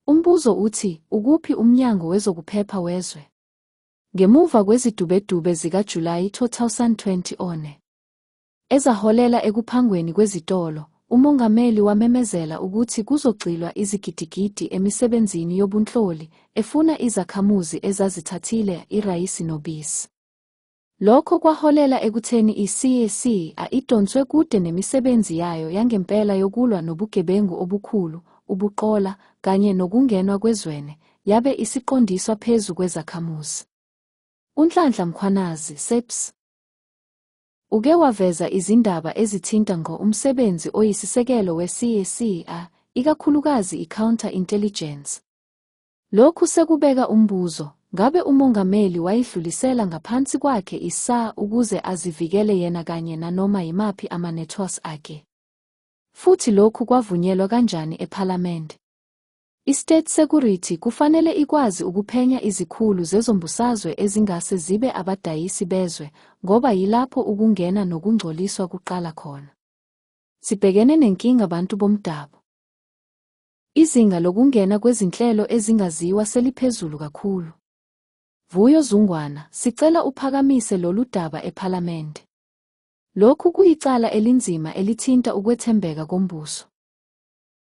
Umbuzo uthi, ukuphi uMnyango Wezokuphepha wezwe? Ngemuva kwezidubedube zikaJulayi 2024, ezaholela ekuphangweni kwezitolo, uMongameli wamemezela ukuthi kuzogxilwa izigidigidi emisebenzini yobunhloli, efuna izakhamuzi ezazithathile irayisi nobisi. Lokho kwaholela ekutheni i-CACA idonswe kude nemisebenzi yayo yangempela yokulwa nobugebengu obukhulu, ubuqola, kanye nokungenwa kwezwene, yabe isiqondiswa phezu kwezakhamuzi. UNhlanhla Mkhwanazi, SAPS, uke waveza izindaba ezithinta ngqo umsebenzi oyisisekelo we-CACA, ikakhulukazi i-counter intelligence. Lokhu sekubeka umbuzo, ngabe uMongameli wayidlulisela ngaphansi kwakhe i-SA ukuze azivikele yena kanye nanoma yimaphi ama-networks akhe? Futhi lokhu kwavunyelwa kanjani ePhalamende? I-State Security kufanele ikwazi ukuphenya izikhulu zezombusazwe ezingase zibe abadayisi bezwe ngoba yilapho ukungena nokungcoliswa kuqala khona. Sibhekene nenkinga bantu bomdabu. Izinga lokungena kwezinhlelo ezingaziwa seliphezulu kakhulu. Vuyo Zungwana, sicela uphakamise lolu daba ePhalamende. Lokhu kuyicala elinzima elithinta ukwethembeka kombuso.